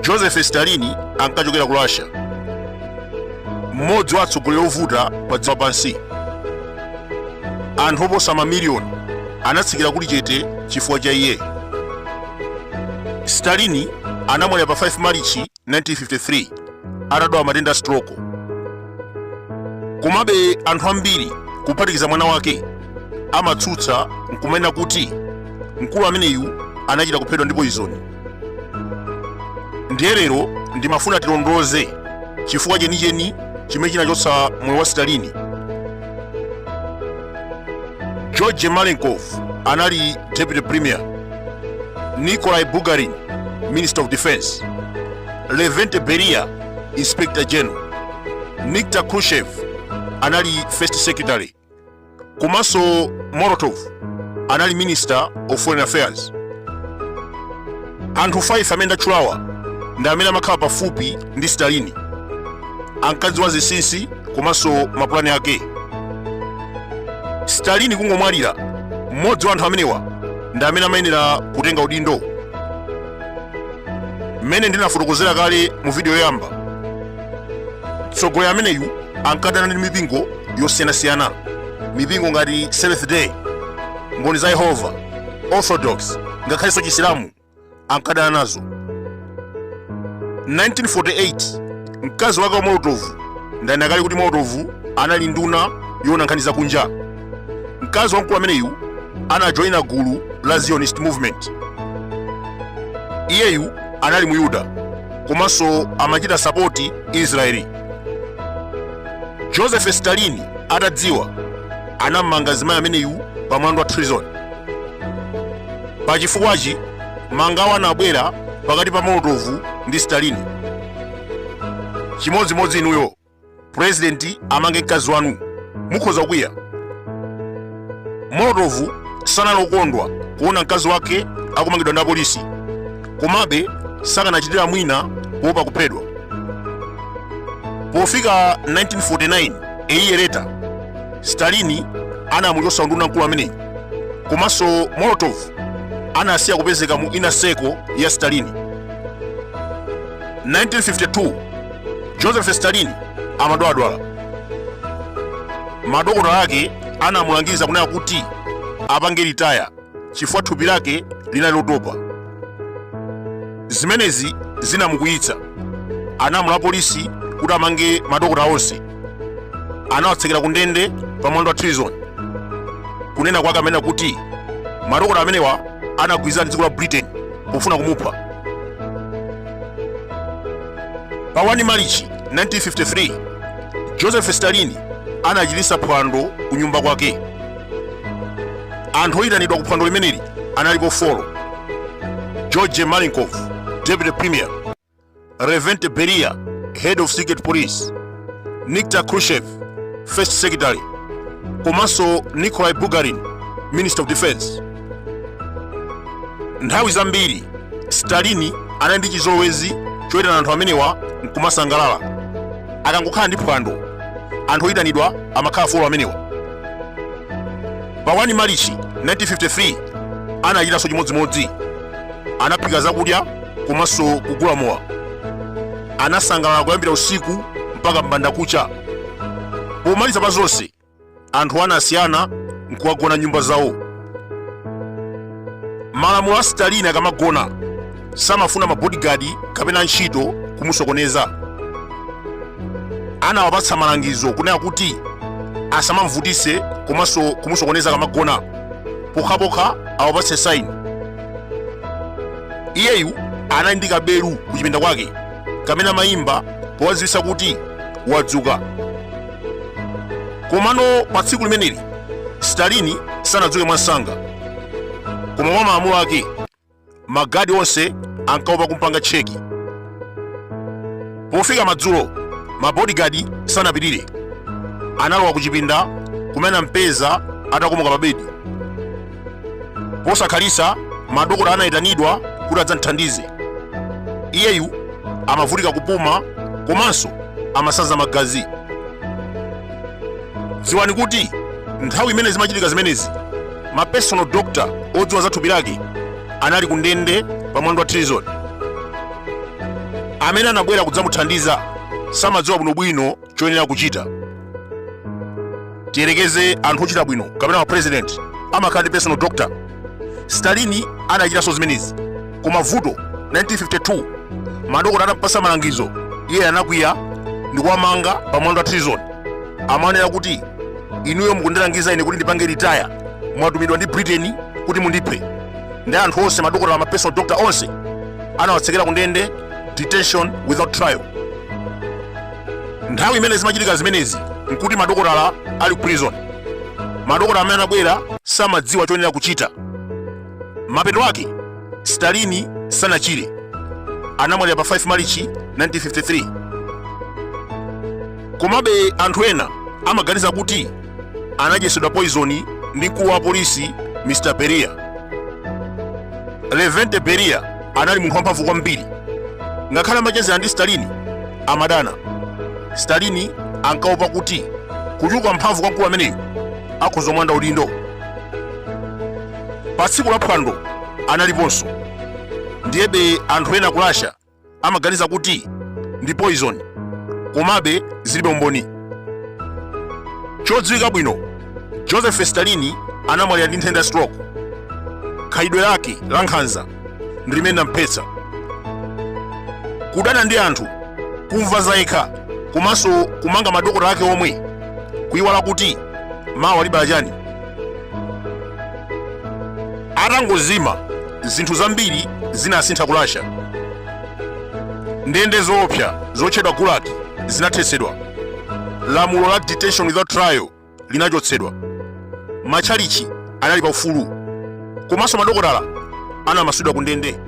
Joseph Stalin ankachokera ku Russia, mmodzi wa atsogoleri ovuta pa dziko lapansi. Anthu oposa mamiliyoni anatsikira kuli chete chifukwa cha iye. Stalin anamwalira pa 5 Marichi 1953 atadwala matenda a stroke. Komabe anthu ambiri, kuphatikiza mwana wake, amatsutsa nkumanena kuti mkulu ameneyu anachita kuphedwa ndi poizoni. Ndiye lero ndimafuna tilondoloze chifukwa chenicheni chimene chinachotsa moyo wa Stalin. George Malenkov anali deputy premier, Nikolai Bulganin minister of defense, Lavrentiy Beria inspector general, Nikita Khrushchev anali first secretary, komanso Molotov anali minister of foreign affairs. Anthu 5 amene ndatchulawa ndi amene amakhala pafupi ndi Stalin, ankadziwa zinsinsi komanso mapulani ake. Stalin kungomwalira, mmodzi wa anthu amenewa ndi amene amayenera kutenga udindo. Mmene ndinafotokozera kale mu video yoyamba, mtsogoleri ameneyu ankadana ndi mipingo yosiyanasiyana, mipingo ngati Seventh Day, Mboni za Yehova, Orthodox, ngakhalenso Chisilamu ankadana nazo. 1948 mkazi wake wa Molotov, ndanena kale kuti Molotov anali nduna yoona nkhani zakunja, mkazi wamkulu ameneyu anajoyina gulu la Zionist Movement. Iyeyu anali Muyuda komanso amachita sapoti Israeli. Joseph Stalin atadziwa, anammanga mzimayi ameneyu pa mlandu wa treason. Pa chifukwachi mangawa anabwera pakati pa Molotov ndi Stalin. Chimodzimodzi inuyo, purezidenti amange mkazi wanu, mukhoza kukwiya. Molotov sanali okondwa kuona mkazi wake akumangidwa ndi apolisi, komabe sakanachitira mwina kuopa kuphedwa. Pofika 1949, a year later, Stalin anamuchotsa unduna mkulu ameneyu, komanso Molotov anasiya kupezeka mu inner circle ya Stalin. 1952 Joseph Stalin amadwaladwala. Madokotala ake anamulangiza kunena kuti apange retire chifukwa thupi lake linali lotopa. Zimenezi zinamukwiyitsa. Analamula apolisi kuti amange madokotala onse. Anawatsekera ku ndende pa mlandu wa treason. Kunena kwake amanena kuti madokotala amenewa anagwirizana ndi dziko la Britain pofuna kumupha. Pa 1 Marichi 1953, Joseph Stalin anachititsa phwando ku nyumba kwake. Anthu oyitanidwa ku phwando limeneli analipo 4: George Malenkov, deputy premier, Lavrentiy Beria, head of secret police, Nikita Khrushchev, first secretary, komanso Nikolai Bulganin, minister of defense. Nthawi zambiri Stalin anali ndi chizolowezi choyitana anthu amenewa nkumasangalala. Akangokhala ndi phwando, anthu oyitanidwa amakhala 4 amenewa. Pa 1 Marichi 1953 anachitanso chimodzimodzi. Anaphika zakudya komanso kugula mowa. Anasangalala kuyambira usiku mpaka mbandakucha. Pomaliza pa zonse, anthu anasiyana nkukagona nyumba zawo. Malamulo a Stalin, akamagona samafuna mabodyguard kapena antchito kumusokoneza. Anawapatsa malangizo kunena kuti asamamvutise komanso kumusokoneza akamagona, pokhapokha awapatse sign. Iyeyu anali ndi kaberu kuchipinda kwake kamene amayimba powadziwitsa kuti wadzuka. Komano pa tsiku limeneli Stalin sanadzuke mwansanga, koma mwa malamulo ake magadi onse ankaopa kumpanga cheki. Pofika madzulo, mabodyguard sanapirire, analowa kuchipinda kumene anampeza atakomoka pa bedi. Posakhalitsa madokotala anayitanidwa kuti adzamthandize. Iyeyu amavutika kupuma Komanso amasanza magazi. Dziwani kuti nthawi imene zimachitika zimenezi, ma personal doctor odziwa za thupi lake anali ku ndende pa mlandu wa treason. Amene anabwera kudzamuthandiza samadziwa bwinobwino choyenera kuchita. Tiyerekeze anthu ochita bwino kapena ma president amakhala ndi personal doctor. Stalin anachitanso zimenezi, koma vuto 1952 madokota atampasa malangizo, iye anakwiya ndi kuwamanga pa mlandu wa treason. Amanena kuti, "Inuyo mukundilangiza ine kuti ndipange retire, mwatumidwa ndi Britain kuti mundiphe." Ndi anthu onse, madokota, ma personal doctor onse anawatsekera ku ndende, detention without trial. Nthawi imene zimachitika zimenezi nkuti madokotala ali ku prison. Madokotala amene anabwera samadziwa choyenera kuchita. Mapeto ake Stalin sanachire, anamwalira pa 5 Marichi 1953. Komabe anthu ena amaganiza kuti anadyetsedwa poison ndi mkulu wa polisi Mr Beria. Lavrentiy Beria anali munthu wamphamvu kwambiri. Ngakhale amachezera ndi Stalin, amadana. Stalin ankaopa kuti kuchuluka mphamvu kwa mkulu ameneyu akhoza kumulanda udindo. Pa tsiku la phwando analiponso. Ndiyebe anthu ena ku Russia amaganiza kuti ndi poison, komabe zilibe umboni. Chodziwika bwino, Joseph Stalin anamwalira ndi nthenda ya stroke. Khalidwe lake la nkhanza ndi limene linamphetsa. Kudana ndi anthu, kumva zayekha, komanso kumanga madokotala ake omwe, kuyiwala kuti mawa libala chani. Atangozima, zinthu zambiri zinasintha ku Russia. Ndende zoopsa zotchedwa Gulag zinathetsedwa. Lamulo la detention without trial linachotsedwa. Matchalichi anali pa ufulu, komanso madokotala anamasulidwa ku ndende.